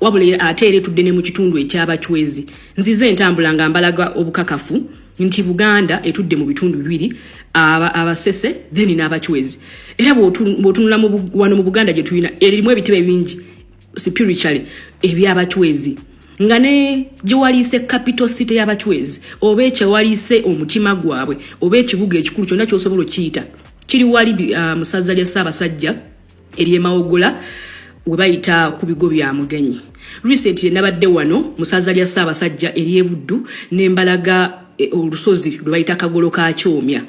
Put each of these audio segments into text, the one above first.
Wabula ate era etudde ne mu kitundu eky'Abacwezi. Nzize entambula nga mbalaga obukakafu nti Buganda etudde mu bitundu bibiri, Abasese then n'Abacwezi. Era bw'otunula wano mu Buganda gye tulina, erimu ebitebe bingi spiritually eby'Abacwezi, nga ne gye waliise capital city y'Abacwezi oba ekyewaliise omutima gwabwe oba ekibuga ekikulu, kyonna kyosobola okiyita, kiri wali mu ssaza lya Ssaabasajja ery'Emawogola, we bayita ku bigo bya Mugenyi. Recently nabadde wano mu ssaza lya Ssaabasajja ery'Ebuddu nembalaga olusozi lwe bayita Kagolo ka Kyomya.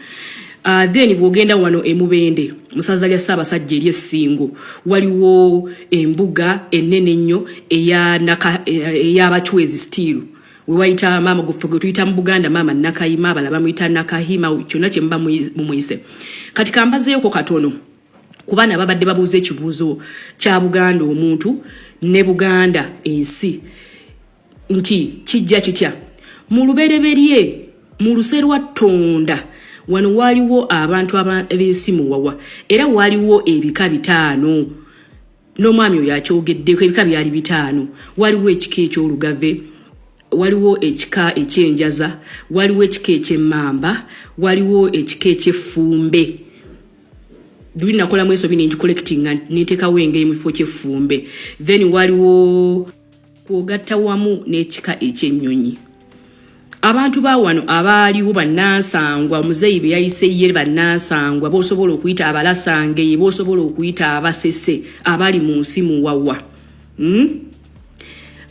Then bw'ogenda wano Emubende mu ssaza lya Ssaabasajja ery'Essingo, waliwo embuga ennene ennyo ey'Abacwezi still, we bayita maama guffe gwe tuyita mu Buganda maama Nakayima, abalala bamuyita Nakahima, kyonna kye muba mumuyise. Kati kambazeeyoko katono ku baana babadde babuuza ekibuuzo kya Buganda omuntu ne Buganda ensi, nti kijja kitya? Mu lubereberye, mu luse lwa Ttonda, wano waaliwo abantu ab'ensi Muwawa, era waaliwo ebika 5. N'omwami oyo akyogeddeko, ebika byali 5. Waliwo ekika eky'Olugave, waliwo ekika eky'Enjaza, waliwo ekika eky'Emmamba, waliwo ekika eky'Effumbe. Luli nakolamu ensobi nengicorrectinga nenteekawo engeri mu kifo ky'Effumbe. Then waliwo kwogatta wamu n'ekika eky'Ennyonyi. Abantu ba wano abaaliwo bannansangwa, muzeeyi be yayise ye bannansangwa, b'osobola okuyita Abalasangeye, b'osobola okuyita Abasese abali mu nsi Muwawa,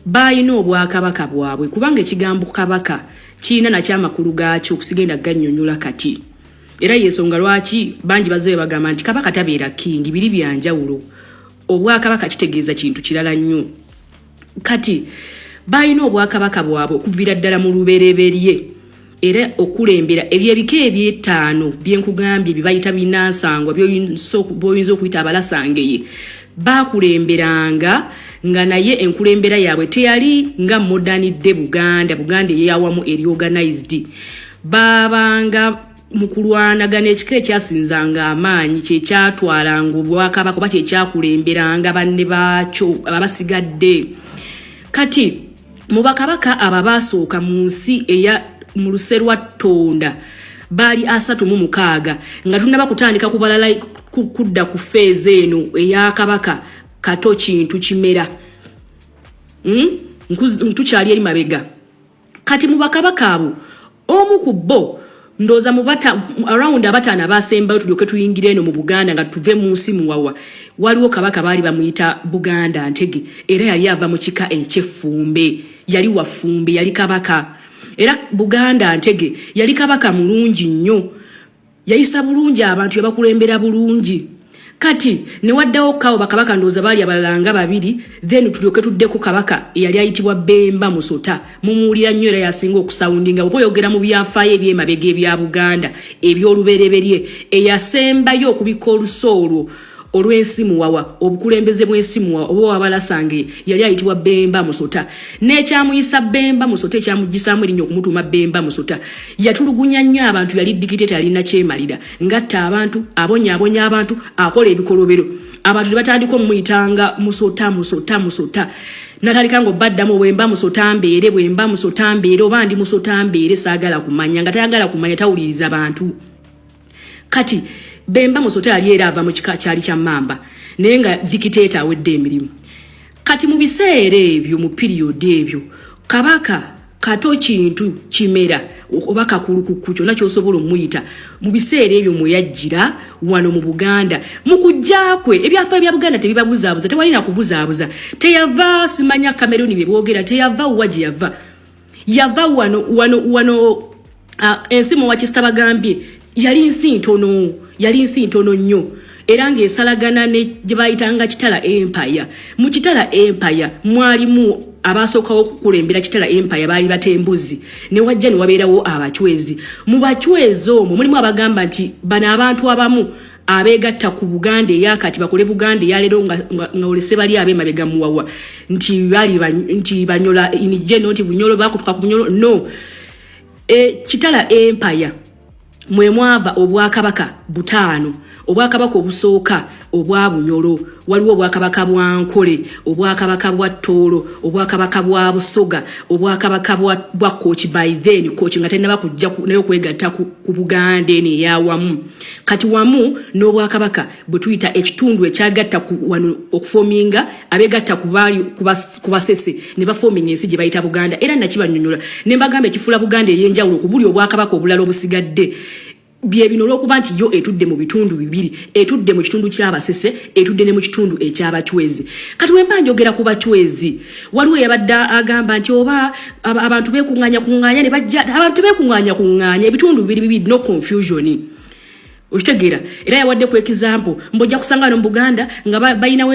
Baalina obwakabaka bwabwe, kubanga ekigambo kabaka kirina nakyo amakulu gaakyo, okusigenda gannyonnyola kati. Era yensonga lwaki bangi bazze bagamba nti kabaka tabeera king, biri byanjawulo. Obwakabaka kitegeeza kintu kirala nnyo. Kati balina obwakabaka bwabwe okuviira ddala mu lubereberye, era okulembera ebyo ebika ebyetaano byenkugambye byebayita binansangwa, byoyinza okuyita Abalasangeye, bakulemberanga nga naye enkulembera yaabwe teyali nga modern day Buganda, Buganda eyawamu eri organized. Babanga mu kulwanagana, ekika ekyasinzanga amaanyi kyekyatwalanga obwakabaka oba kyekyakulemberanga banne baakyo abasigadde. Kati mu bakabaka abo basooka mu nsi eya mu luse lwa Ttonda baali 36, nga tunaba kutandika kubalala kudda ku phase eno eyakabaka Kato Kintu Kimera, Tukyali eri mabega. Kati mu bakabaka abo, omu ku bo, ndooza mu around abataano abasembayo tulyoke tuyingire eno mu Buganda nga tuve mu nsi Muwawa, waliwo kabaka baali bamuyita Buganda Ntege, era yali ava mu kika eky'Effumbe, yali Wafumbe, yali kabaka. Era Buganda Ntege yali kabaka mulungi nnyo, yayisa bulungi abantu, yabakulembera bulungi. Kati ne waddawo kawo bakabaka, ndowooza baali abalala nga babiri, then tulyoke tuddeko kabaka eyali ayitibwa Bemba Musota. Mumuwulira nnyo, era yasinga okusoundinga bwe oyogera mu byafaayo ebyemabega ebya Buganda ebyolubereberye. Eyasembayo okubika oluso olwo olw'ensi Muwawa, obukulembeze bw'ensi Muwawa oba Wabalasange, yali ayitibwa Bemba Musota. N'ekyamuyisa Bemba Musota, ekyamugisaamu erinnya okumutuuma Bemba Musota, yatulugunya nnyo abantu, yali dictator, alina kyemalira, ngatta abantu, abonyaabonya abantu, akola ebikolobero. Abantu ne batandika omumuyitanga Musota, Musota, Musota. Natandika nga obaddamu, "Bwemba musota mbeere, bwemba musota mbeere, oba ndi musota mbeere, saagala kumanya." Nga tayagala kumanya, tawuliriza bantu. Kati Bemba Musota yali era ava mu kika kyali kya Mamba, naye nga dictator awedde emirimu. Kati mu biseera ebyo, mu period ebyo, kabaka Kato Kintu Kimera oba Kakulukuku, kyonna kyosobola omuyita, mu biseera ebyo mweyajjira wano mu Buganda. Mu kujja kwe, ebyafaayo bya Buganda tebibabuzaabuza, tewali nakubuzaabuza. Teyava simanya Kameruni byeboogera, teyava wa gye yava, yava wano wano wano. Ensi Muwakisita bagambye yali nsi ntono, yali nsi ntono nnyo, era ng'esalagana ne gye bayitanga Kitala Empire. Mu Kitala Empire mwalimu abasookawo okukulembera Kitala Empire baali Batembuzi, ne wajja ne wabeerawo Abacwezi. Mu Bacwezi omwo mulimu abagamba nti bano abantu abamu abeegatta ku Buganda eyakati bakole Buganda eyaleero, nga olese bali ab'emabega Muwawa, nti bali nti Banyola in general, nti Bunyolo bakutuka ku Bunyolo. No Kitala Empire mwe mwava obwakabaka butaano. Obwakabaka obusooka obwa Bunyolo, waliwo obwakabaka bwa Nkole, obwakabaka bwa Tooro, obwakabaka bwa Busoga, obwakabaka bwa Kooki. By then Kooki nga tennaba kujja naye okwegatta ku Buganda eno eyawamu. Kati wamu n'obwakabaka bwe tuyita ekitundu ekyagatta wano okuforminga, abegatta ku Basese ne baforminga ensi gye bayita Buganda. Era nakibanyonyola ne mbagamba ekifuula Buganda ey'enjawulo ku buli obwakabaka obulala obusigadde bye bino, olw'okuba nti yo etudde mu bitundu bibiri: etudde mu kitundu ky'Abasese, etudde ne mu kitundu eky'Abacwezi. Kati wemba njogera ku Bacwezi, waliwo eyabadde agamba nti oba abantu beekuŋŋaanya kuŋŋaanya ne bajja. Abantu tebeekuŋŋaanya kuŋŋaanya, ebitundu bibiri bibiri, no confusion, okitegeera? Era yawadde ku example, mbojja kusanga wano mu Buganda nga balinawo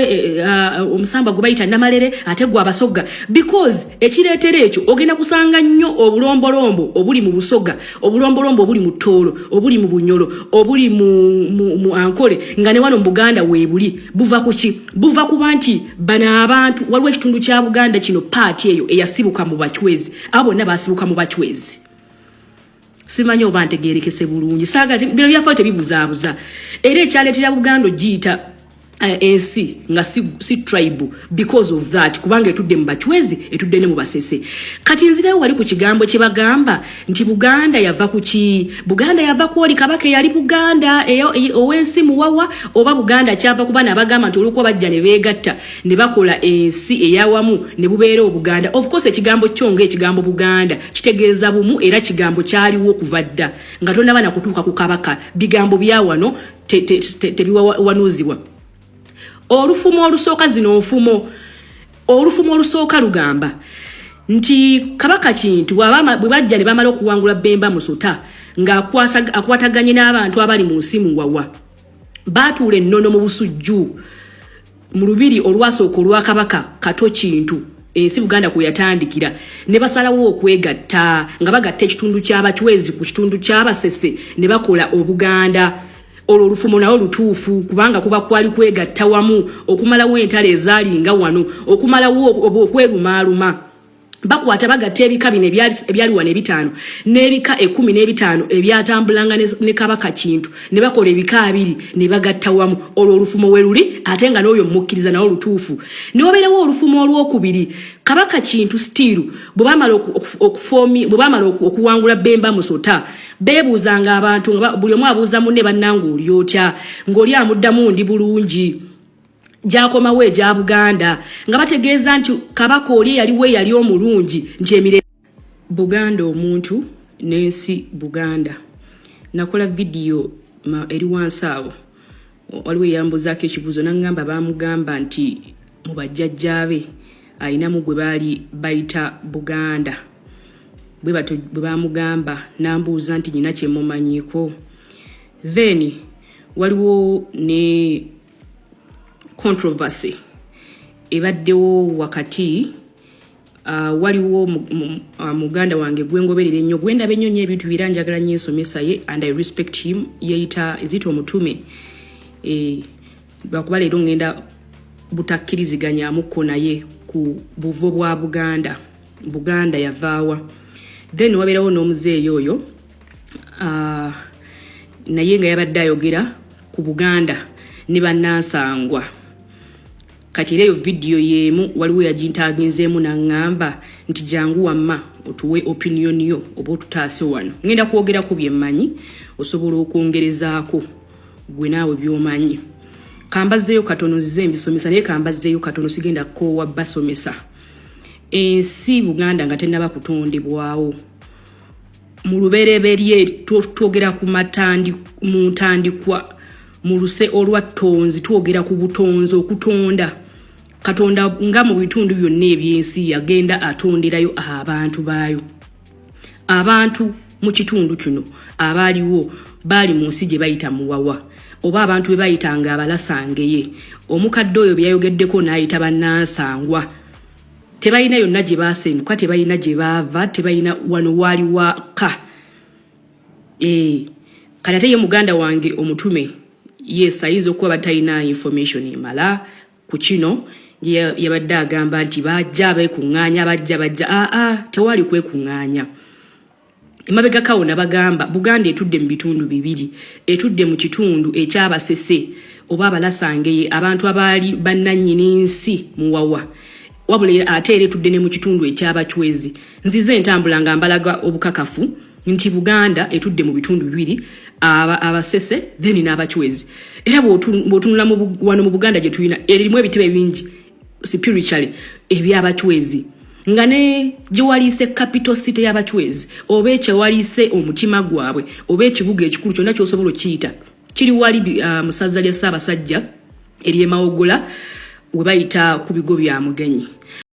omusambwa gwe bayita Namalere, ate gwe Abasoga, because ekireetera ekyo ogenda kusanga nnyo obulombolombo obuli mu Busoga, obulombolombo obuli mu Toolo, obuli mu Bunyolo, obuli mu Ankole, nga ne wano mu Buganda weebuli. Buva ku ki? Buva kuba nti bano abantu, waliwo ekitundu kya Buganda kino, part eyo eyasibuka mu Bacwezi. Abo bonna basibuka mu Bacwezi. Simanyi oba ntegerekese bulungi. Saaga bino byafaayo tebibuzaabuza. Era ekyaleetera Buganda ogiyita ensi nga si tribe, because of that, kubanga etudde mu Bacwezi, etudde ne mu Basese. Kati nzirayo wali ku kigambo kye bagamba nti Buganda yava ku ki? Buganda yava ku oli kabaka eyali Buganda ow'ensi Muwawa, oba Buganda kyava ku bana abagamba nti olwokuba bajja ne beegatta ne bakola ensi eyawamu ne bubeera Obuganda? Of course, ekigambo kyo nga ekigambo Buganda kitegeeza bumu, era kigambo kyaliwo okuva dda nga tonnaba na kutuuka ku kabaka. Bigambo bya wano tebiwanuuzibwa. Olufumo olusooka, zino nfumo, olufumo olusooka lugamba nti Kabaka Kintu bwe bajja ne bamala okuwangula Bemba Musota, ng'akwataganye n'abantu abali mu nsi Muwawa, baatuula ennono mu Busujju mu lubiri olwasooka olwa Kabaka Kato Kintu, ensi Buganda kwe yatandikira, ne basalawo okwegatta nga bagatta ekitundu ky'Abacwezi ku kitundu ky'Abasese ne bakola Obuganda. Olwo olufumo nalwo lutuufu, kubanga kuba kwali kwegatta wamu okumalawo entalo ezaali nga wano, okumalawo okwerumaaluma. Bakwata bagatta ebika bino ebyali wano ebitaano n'ebika 15 ebyatambulanga ne Kabaka Kintu, ne bakola ebika 20 ne bagatta wamu. Olwo olufumo we luli, ate nga n'oyo mukkiriza nawo lutuufu. Ne wabeerawo olufumo olwokubiri. Kabaka Kintu still bwe bamala okuwangula Bemba Musota, beebuuzanga abantu, nga buli omu abuuza munne, "Bannanga, oli otya?" Ng'oli amuddamu, "Ndi bulungi." Gyakomawo egya Buganda, nga bategeeza nti kabaka oli eyaliwo eyali omulungi, nti emire Buganda omuntu n'ensi Buganda. Nakola vidiyo eri wansi awo, waliwo eyambuzaako ekibuuzo naŋŋamba baamugamba nti mu bajjajjaabe ayinamu gwe baali bayita Buganda. Bwe batyo bwe baamugamba, nambuuza nti nyina kyemumanyiiko. Then waliwo ne controversy ebaddewo wakati. Waliwo muganda wange gwengoberera ennyo, gwendaba ennyo nnyo ebintu bira, njagala nnyo ensomesa ye and I respect him, yeyita ezita omutume. Lwakuba leero ngenda butakkiriziganyamukko naye ku buvo bwa Buganda, Buganda yavaawa. Then wabeerawo n'omuzeeyi oyo, naye nga yabadde ayogera ku Buganda ne bannansangwa. Kati era eyo vidiyo y'emu waliwo yagintaginzeemu naŋŋamba nti jangu wamma otuwe opinion yo oba otutaase wano. Ŋŋenda kwogeraku bye mmanyi, osobola okwongerezaako gwe naawe by'omanyi. Kambazzeeyo katono, nzize mbisomesa, naye kambazzeeyo katono, sigenda koowa basomesa. Ensi Buganda nga tennaba kutondebwawo, mu lubereberye, twogera ku matandi, mu ntandikwa, mu luse olwa ttonzi, twogera ku butonzi, okutonda. Katonda nga mu bitundu byonna ebyensi yagenda atonderayo abantu baayo. Abantu mu kitundu kino abaaliwo baali mu nsi gye bayita Muwawa, oba abantu be bayitanga Abalasangeye. Omukadde oyo bye yayogeddeko n'ayita bannansangwa, tebalina yonna gye baasenguka, tebalina gye baava, tebalina wano waali waka. Kati ate ye muganda wange omutume, yes, ayinza okuba batalina information emala ku kino. Yabadde agamba nti bajja beekuŋŋaanya, bajja bajja. Aa, tewali kwekuŋŋaanya. Emabegakawo nabagamba Buganda etudde mu bitundu bibiri. Etudde mu kitundu ekyabasese oba abalasangeye, abantu abaali bannannyini nsi muwawa, wabula ate era etudde ne mu kitundu ekyabacwezi. Nzize entambula nga mbalaga obukakafu nti Buganda etudde mu bitundu bibiri, abasese then n'abacwezi. Era bw'otunula wano mu Buganda gye tulina, erimu ebitebe bingi spiritually ebyabacwezi, nga ne gye waliise capital city y'abacwezi oba ekyewaliise omutima gwabwe oba ekibuga ekikulu kyonna kyosobola okiyita, kiri wali mu ssaza lya Ssaabasajja ery'Emawogola, we bayita ku bigo bya Mugenyi.